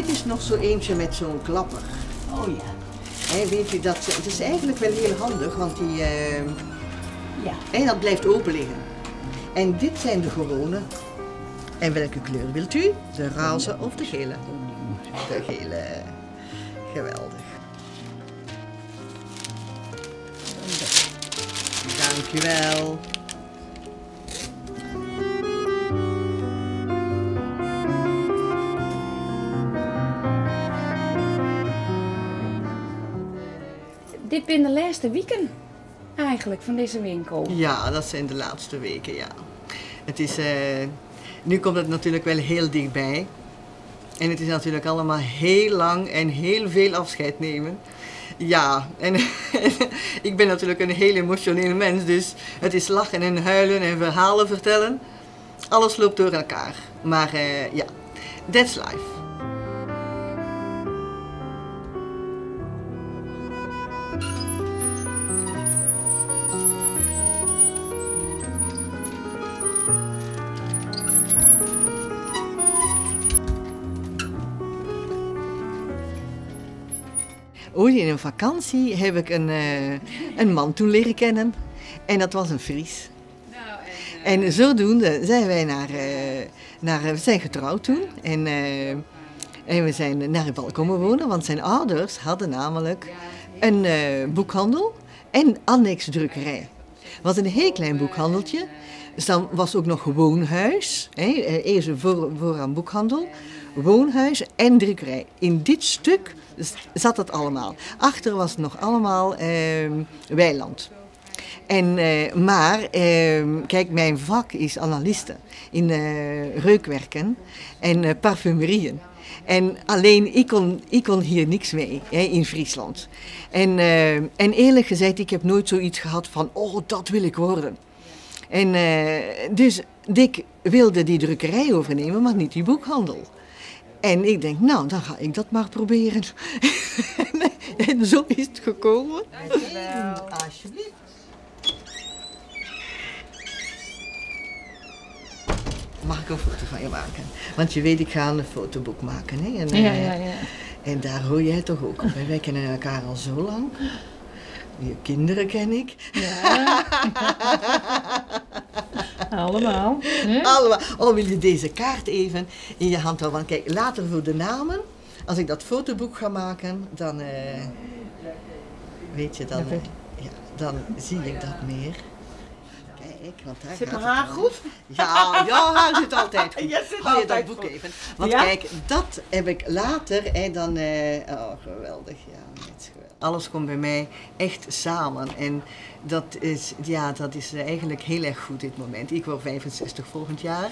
Dit is nog zo eentje met zo'n klapper. Oh ja. Hè, weet je, dat, het is eigenlijk wel heel handig, want die, Ja. hè, dat blijft open liggen. En dit zijn de gewone. En welke kleur wilt u? De roze of de gele? De gele. Geweldig. Dankjewel. Dit binne de lêste wiken eigenlijk fan dizze winkel. Ja, dat zijn de laatste weken, ja. Nu komt het natuurlijk wel heel dichtbij. En het is natuurlijk allemaal heel lang en heel veel afscheid nemen. Ja, en ik ben natuurlijk een heel emotioneel mens, dus het is lachen en huilen en verhalen vertellen. Alles loopt door elkaar. Maar ja, that's life. Ooit in een vakantie heb ik een man toen leren kennen en dat was een Fries. En zodoende zijn wij naar, we zijn getrouwd toen en we zijn naar Balk komen wonen, want zijn ouders hadden namelijk een boekhandel en annex drukkerij. Het was een heel klein boekhandeltje, dus dan was ook nog woonhuis, hè, eerst vooraan boekhandel, woonhuis en drukkerij. In dit stuk zat dat allemaal. Achter was het nog allemaal weiland. Maar mijn vak is analiste in reukwerken en parfumerieën. En alleen, ik kon hier niks mee, hè, in Friesland. En eerlijk gezegd, ik heb nooit zoiets gehad van, oh, dat wil ik worden. En dus Dick wilde die drukkerij overnemen, maar niet die boekhandel. En ik denk, nou, dan ga ik dat maar proberen. En zo is het gekomen. Dankjewel. Alsjeblieft. Mag ik een foto van je maken? Want je weet, ik ga een fotoboek maken. Hè? En daar hoor jij toch ook op. Hè? Wij kennen elkaar al zo lang. Je kinderen ken ik. Ja. Allemaal. Hè? Allemaal. Oh, wil je deze kaart even in je hand houden? Want kijk, later voor de namen, als ik dat fotoboek ga maken, dan weet je, dan, Dat weet ja, dan zie ik dat meer. Kijk, want daar Zit gaat mijn het haar om. goed? Ja, jouw haar zit altijd goed. Ja, zit Hou je dat altijd boek goed. even. Want Ja? kijk, dat heb ik later en dan oh, geweldig. Ja, het is geweldig. Alles komt bij mij echt samen en dat is eigenlijk heel erg goed dit moment. Ik word 65 volgend jaar.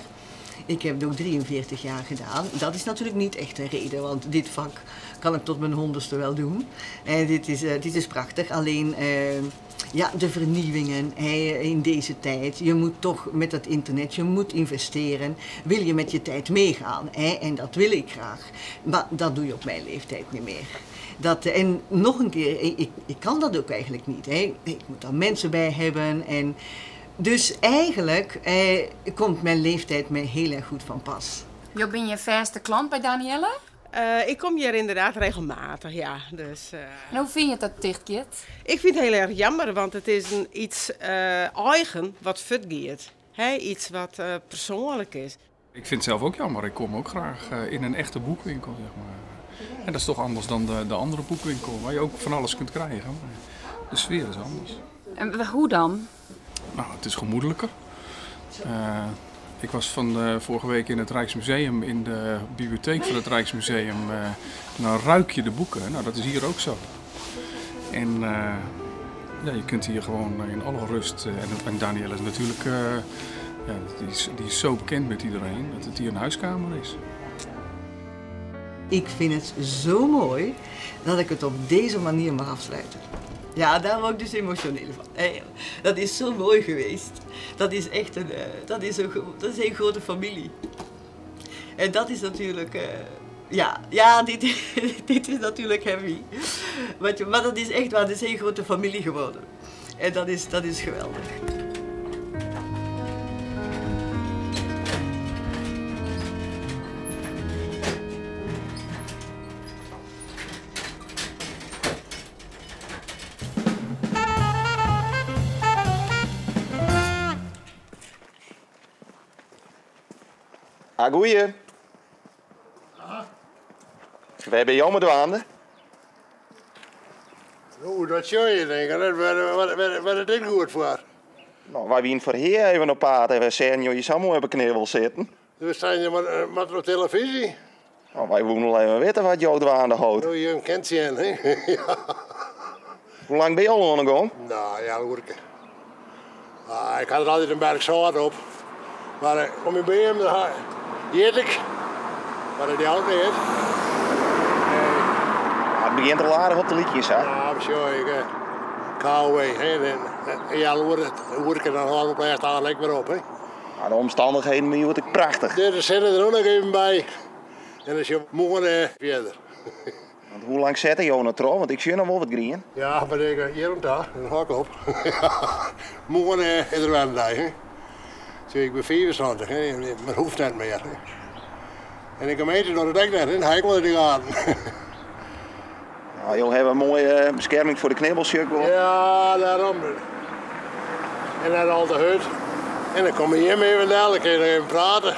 Ik heb het ook 43 jaar gedaan. Dat is natuurlijk niet echt een reden, want dit vak kan ik tot mijn 100ste wel doen. En dit is prachtig. Alleen de vernieuwingen, hè, in deze tijd. Je moet toch met dat internet, je moet investeren. Wil je met je tijd meegaan? Hè? En dat wil ik graag. Maar dat doe je op mijn leeftijd niet meer. En nog een keer, ik kan dat ook eigenlijk niet. Hè? Ik moet daar mensen bij hebben. En dus eigenlijk komt mijn leeftijd mij heel erg goed van pas. Jo, ben je vaste klant bij Danielle? Ik kom hier inderdaad regelmatig, ja. Dus En hoe vind je dat tichtgiet? Ik vind het heel erg jammer, want het is iets eigen wat futgiet. Hè? Iets wat persoonlijk is. Ik vind het zelf ook jammer. Ik kom ook graag in een echte boekwinkel. En dat is toch anders dan de andere boekwinkel, waar je ook van alles kunt krijgen. Maar de sfeer is anders. En hoe dan? Het is gemoedelijker. Ik was van vorige week in het Rijksmuseum, in de bibliotheek van het Rijksmuseum. Dan ruik je de boeken. Dat is hier ook zo. En je kunt hier gewoon in alle rust. En Danielle is natuurlijk ja, die is zo bekend met iedereen dat het hier een huiskamer is. Ik vind het zo mooi dat ik het op deze manier mag afsluiten. Ja, daar word ik dus emotioneel van. Hey, dat is zo mooi geweest. Dat is echt een dat is een gro-, dat is een grote familie. En dat is natuurlijk ja, ja, dit, dit is natuurlijk heavy. Maar dat is echt waar, het is een grote familie geworden. En dat is geweldig. Ah, goeie. Wêr binne jo mei dwaande? Oeh, dat sjoch je denk ik. Wêr is dit goed foar? No, wy wiene foar Hea even op paad en wy seagen jo hjir sa moai op 'e knibbel sitten. Dus zijn je maar op televisie? No, wy woene wol even witte wat jo dwaande hâldt. Oh, je kent sjen, hè? Ja. Hoe lang binne jo al oan 'e gong? No, ja, oerke. Ah, ik ha der altyd in berch sâlt op. Mar eh, om myn beam hjit ik, mar dat jout neat. Het begjint der al aardich op te lykjen, sa. Ja, sjoch, ik eh, KOW, hè, en, eh, ja, oerke dan hâld ik op lêste aard ek wer op, hè. Maar de omstandigheden binne hjoed ek prachtich. Der sitte der ook noch even by. En dan sjoch moarn eh, fierder. Want hoe lang sette jo noch troch? Want ik sjoch noch wol wat grien. Ja, maar ik hjir om ta, dan hâld ik op. Moarn is der wer in dei. Hè. Sjoch, ik bin 75, hè, mar hoecht net mear. Hè. En de gemeente docht it ek net, hè. Dan ha ik wol yn de gaten. Nou, jo hawwe in moaie beskerming foar de knibbels, sjoch ik wol. Ja, dêrom. En net al te hurd. En dan komme jim even del, dan kinne je noch even prate.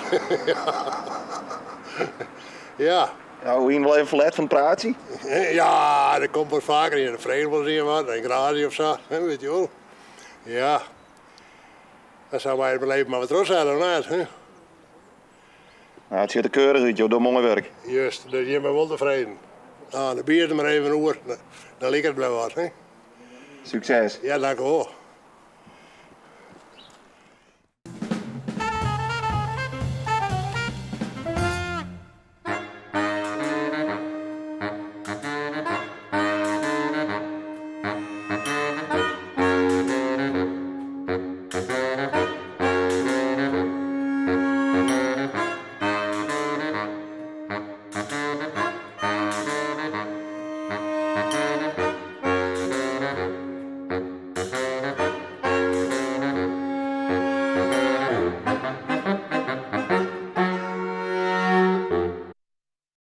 Ja. Ja, hoe hiene wol even ferlet fan it praatsje? Ja, der komt wat faker ien. Dan freget wolris ien wat, in garage of sa, weet je wel. Ja. Dan sille wy it leven mar wat trochsette, of net? Hè? Nou, it sjocht der keurich út, jo dogge moai wurk. Just, dus jim binne wol tefreden. Nou, dan bier der mar even oer, dan liket it wer wat. Hè? Sukses. Ja, dank u wol.